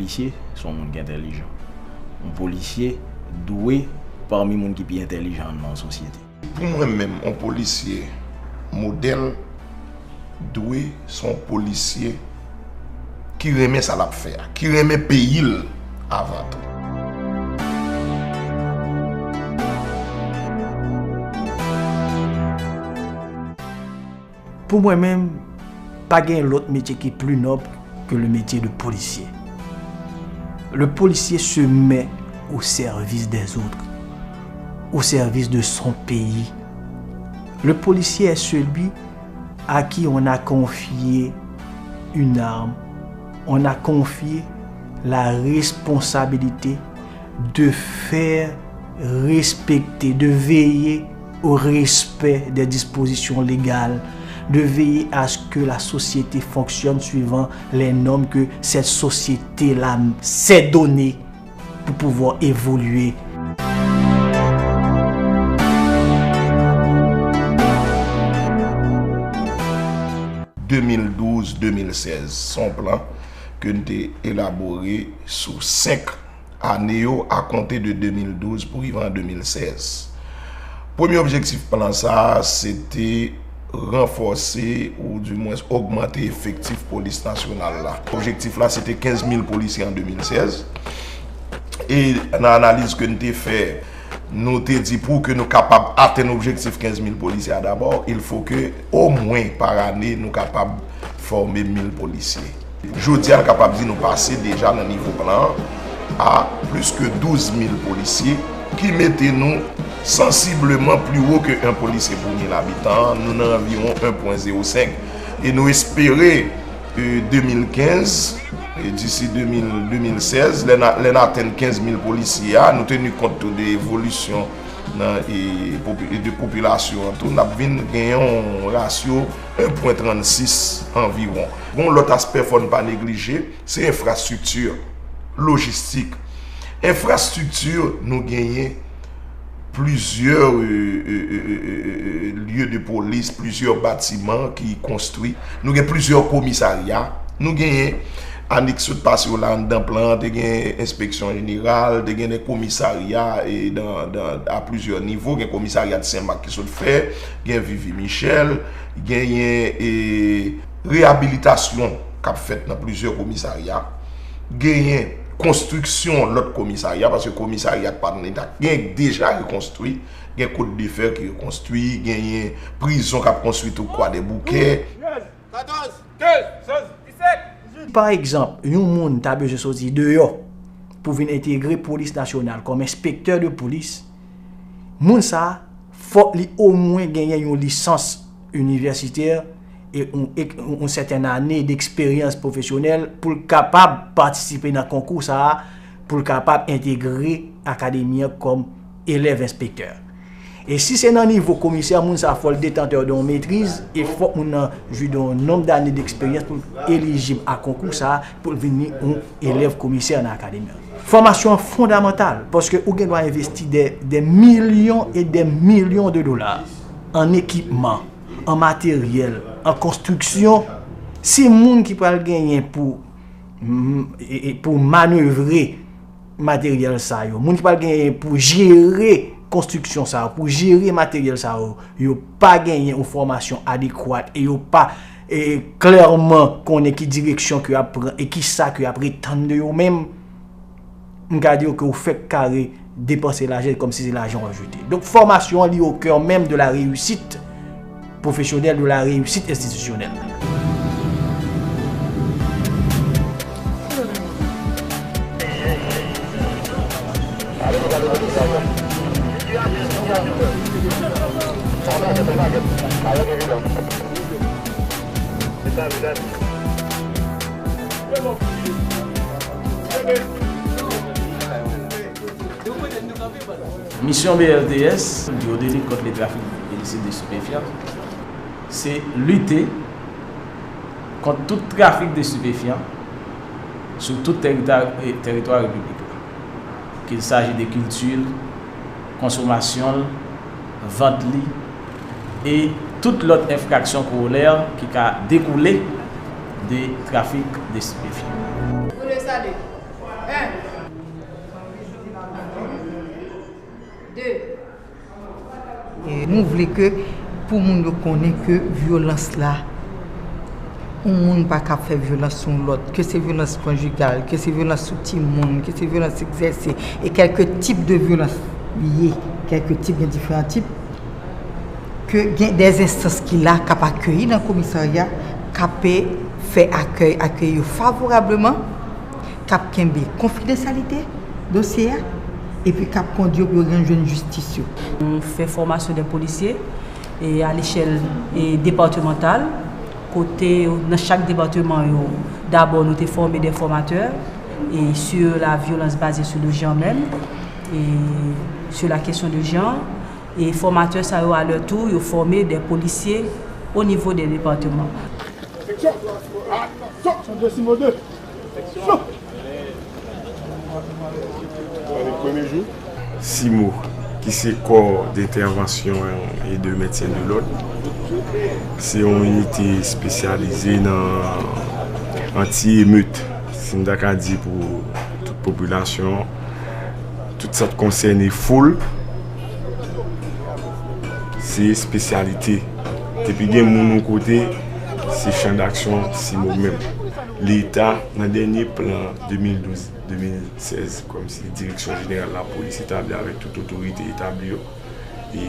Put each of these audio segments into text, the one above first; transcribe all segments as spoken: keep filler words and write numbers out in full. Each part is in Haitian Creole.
Polisye se yon moun ki entèlijan. Yon polisye dwe pami moun ki pi entèlijan nan yon sosyete. Pou mwen menm, yon polisye modèl dwe se yon polisye ki renmen sa l ap fè a, ki renmen peyi l avan tou. Pou mwen menm, pa gen lòt metye ki pli nòb ke le métier de policier. Le policier se met au service des autres, au service de son pays. Le policier est celui à qui on a confié une arme, on a confié la responsabilité de faire respecter, de veiller au respect des dispositions légales, de veiller à ce que la société fonctionne suivant les normes que cette société-là s'est donnée pour pouvoir évoluer. De mil douz de mil sèz, se yon plan ke n te elabore sou senk ane yo, a konte de de mil douz pou rive an de mil sèz. Premye objektif plan sa a, se te ranfòse, oudimwens ogmante efektif polis nasyonal la. Objektif la, se te kenz mil polisye an de mil sèz. E nan analiz ke n te fè, nou te di pou ke nou kapab atenn objektif kenz mil polisye a dabò, il faut que, omwen par ane, nou kapab fòme mil polisye. Jodi a, n kapab di nou pase deja nan nivo plan an a plis ke douz mil polisye, ki mete nou sansibleman pli wo ke yon polisye pou mil abitan. Nou nan anviwon en pwen zewo senk. E nou espere, e, de mil kenz, e disi de mil, de mil sèz, lè n a, lè n atenn kenz mil polisye a, nou teni kont tou de evolisyon nan, e, popi-, de popilasyon an tou, n ap vin gen yon rasyo en pwen trannsis anviwon. Gon lòt aspè fò n pa neglije, se enfrastrikti, lojistik. Enfrastrikti, nou genyen plizyè, e, e, e, e, e, lye de polis, plizyè batiman ki konstwi. Nou gen plizyè komisarya. Nou genyen, ane ki sot pase yo la, anndan plan an, te gen enspeksyon jeneral, te gen de komisarya, e, dan, dan, a plizyè nivo. Gen komisarya de Senmak ki sot fè, gen Vivi Michel, genyen, e, reyabilitasyon k ap fèt nan plizyè komisarya, genyen konstriksyon lòt komisarya, paske komisarya k pa nan eta, gen deja rekonstwi, gen Côte de Fer ki rekonstwi, genyen prizon k ap konstwi tou Kwadèboukè. Pa egzanp, yon moun ta bezwen soti deyò pou vin entegre polis nasyonal kòm enspektè de polis, moun sa a, fòk li omwen genyen yon lisans inivèsitè e yon, e yon sètèn ane deksperyans pwofesyonèl pou l kapab patisipe nan konkou sa a, pou l kapab entegre akademi an kòm elèv enspektè. E si se nan nivo komisè, moun sa a fò l detantè de yon metriz, e fòk moun nan jwi de yon nonb dane deksperyans pou l elijib a konkou sa a, pou l vin yon elèv komisè nan akademi an. Fòmasyon an fondamantal, paske ou gen dwa envesti de, de milyon e de milyon de dola an ekipman, an materyèl, an konstriksyon. Si moun ki pral genyen pou, m, e, e, pou manevre materyèl sa yo, moun ki pral genyen pou jere konstriksyon sa yo, pou jere materyèl sa yo, yo pa genyen yon fòmasyon adekwat e yo pa, e, klèman konnen ki direksyon ke y ap pran e ki sa ke y ap retann de yo menm, m ka di w ke w fèk kare depanse lajan kòmsi se lajan w ap jete. Donk, fòmasyon an li au cœur même de la réussite professionnelle, de la réussite institutionnelle. Misyon B L T S, Bureau de lutte contre le trafic illicite de stupéfiants, se lite kont tout trafik de stupéfiants sou tout tèritwa, tèritwa repiblik la, qu'il s'agit de kilti l, konsomasyon l, vant li, e tout lòt enfraksyon kowolè ki ka dekoule de trafik de stipefyan. Kote sa de? E nou vle ke pou moun yo konnen ke vyolans la, yon moun pa ka fè vyolans sou yon lòt, ke se vyolans konjigal, ke se vyolans sou timoun, ke se vyolans egzèse, e kèlke tip de vyolans li ye, kèlke tip, gen diferan tip, ke gen dè enstans ki la k ap akeyi nan komisarya, k ap fè akèy, akeyi yo favorableman, k ap kenbe konfidansyalite dosye a, epi k ap kondui yo pou yo jwenn jistis yo. Nou fè fòmasyon dè polisye e a lechèl e depatmantal, kote nan chak depatman yo, dabò nou te fòme dè fòmatè e sur la violence basée sur le genre menm, e sur la question de genre, e fòmatè sa yo a lè tou yo fòme dè polisye o nivo dè depatman. Seksyon! Atansyon! Sandre Simo de! Seksyon! Simo, ki se Corps d'Intervention et de Maintien de l'Ordre, se yon inite espesyalize nan anti-emeute, si m ta ka di, pou tout popilasyon, tout sa k konsène foul, se espesyalite. Depi gen moun yon kote, se chan d'aksyon Simo menm. Leta, nan dènye plan de mil douz de mil sèz, kòmsi Direksyon Jeneral Lapolis etabli avèk tout otorite etabli yo, e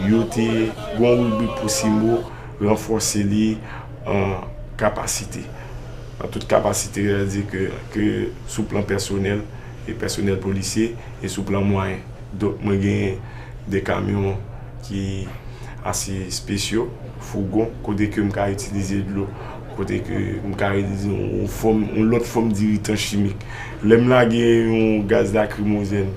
yo te gen yon ribrik pou Simo, ranfòse li an kapasite. An tout kapasite, sètadi ke, ke sou plan pèsonèl e pèsonèl polisye e sou plan mwayen. Donk, mwen gen de kamyon ki ase espesyo, fougon, kote ke m ka itilize dlo, kote ke m ka itilize yon fòm, yon lòt fòm diritan chimik. Lè m lage yon gaz lakrimojèn,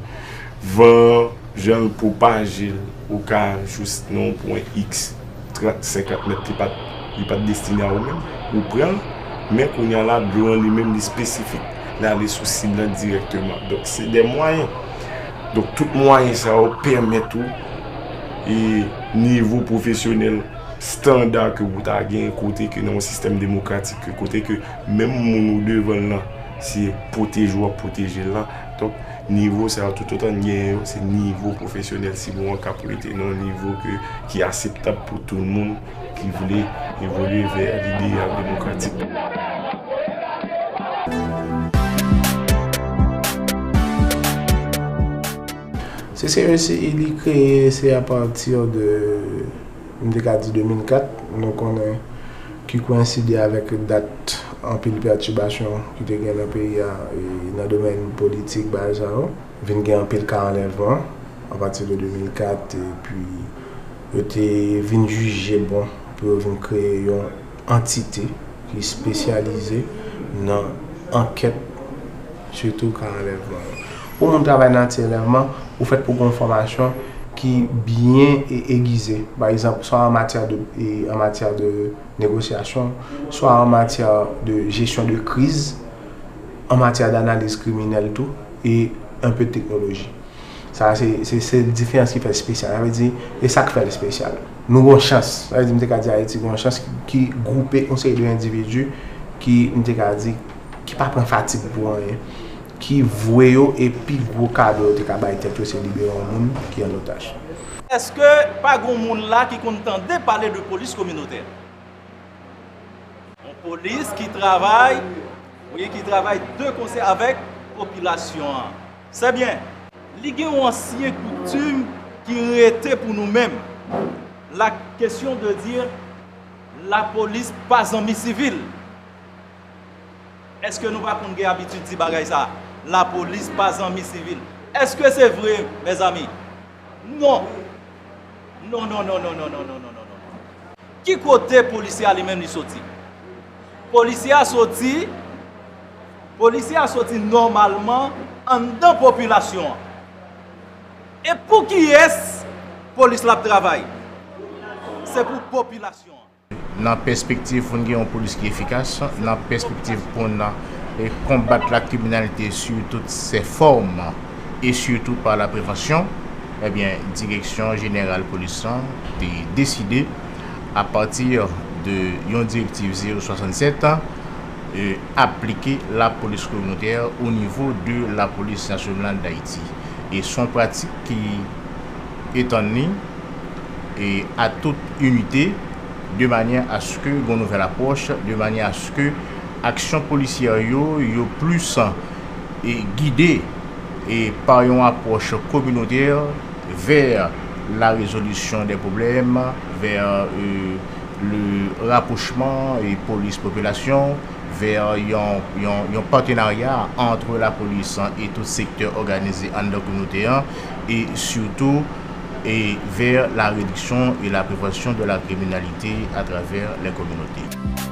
van, jan l pwopaje l, ou ka jis nan yon pwen X, trant, senkant mèt, li pa t, li pa t destine a ou menm, ou pran l, men kounye a la, dlo an li menm, li espesifik, li ale sou sib lan dirèkteman. Donk, se de mwayen. Donk, tout mwayen sa yo pèmèt ou, e nivo pwofesyonèl estanda ke pou ta gen kote ke nan yon sistèm demokratik, ke kote ke menm moun ou devan l lan, se pwoteje w ap pwoteje l lan. Donk, nivo sa yo, toutotan n genyen yo, se nivo pwofesyonèl Simo an k ap rete nan yon nivo ke, ki akseptab pou tout moun ki vle evolye vè lideyal demokratik. C C E C I, li kreye, se apati de, m te ka di de mil kat, nou konnen, ki koyenside avèk dat anpil pètibasyon ki te gen nan peyi a, e nan domèn politik, bagay sa yo. Vin gen anpil ka anlèvman apati de de mil kat, epi yo te vin jije bon pou yo vin kreye yon antite ki espesyalize nan ankèt, sitou ka anlèvman yo. Pou moun travay nan anti-anlèvman, ou fèt pou gen yon fòmasyon ki byen e, egize. Pa egzanp, swa an matyè de, e, an matyè de negosyasyon, swa an matyè de jesyon de kriz, an matyè danaliz kriminèl tou, e un peu de technologie. Sa se, se, se diferans ki fè l espesyal. Sa vle di, e sa k fè l espesyal. Nou gon chans. Sa vle di, m te ka di Ayiti gon chans ki, ki gwoupe yon seri de endividi ki, m te ka di, ki pa pran fatig pou anyen, ki vwe yo, e pi gwo kado yo te ka bay tèt yo, se libere yon moun ki an otaj. Èske pa gon moun la ki konn tande pale de polis kominotè? Yon polis ki travay, wi, ki travay de konsè avèk popilasyon an. Se byen, li gen yon ansyen koutim ki rete pou nou menm. La question de dire, lapolis pa zanmi sivil. Èske nou pa konn gen abitid di bagay sa? Lapolis pa zanmi sivil. Èske se vre, mezanmi? Non. Non, non, non, non. Ki kote polisye a li menm li soti? Polisye a soti, polisye a soti nòmalman anndan popilasyon an. E pou kiyès polis la ap travay? Se pou popilasyon an. Nan pèspektiv pou n gen yon polis ki efikas, nan pèspektiv pou n, e, konbat lakriminalite sou tout ses formes e sitou pa la prevansyon, ebyen, Direksyon Jeneral Polis lan te deside, apati de yon direktiv zewo swasannsèt, e, aplike lapolis kominotè o nivo de Lapolis Nasyonal d Ayiti. E se yon pratik ki etann li e a tout inite, de manyè aske gon nouvèl apwòch, de manyè aske aksyon polisyè yo, yo plis e gide e pa yon apwòch kominotè vè la rezolisyon dè pwoblèm, vè e, le rapwochman e polis popilasyon, vè yon, yon, yon patenarya ant lapolis e tout sektè òganize anndan kominote an, e sitou e vè la rediksyon e la prevansyon de la kriminalite atravè lè kominote.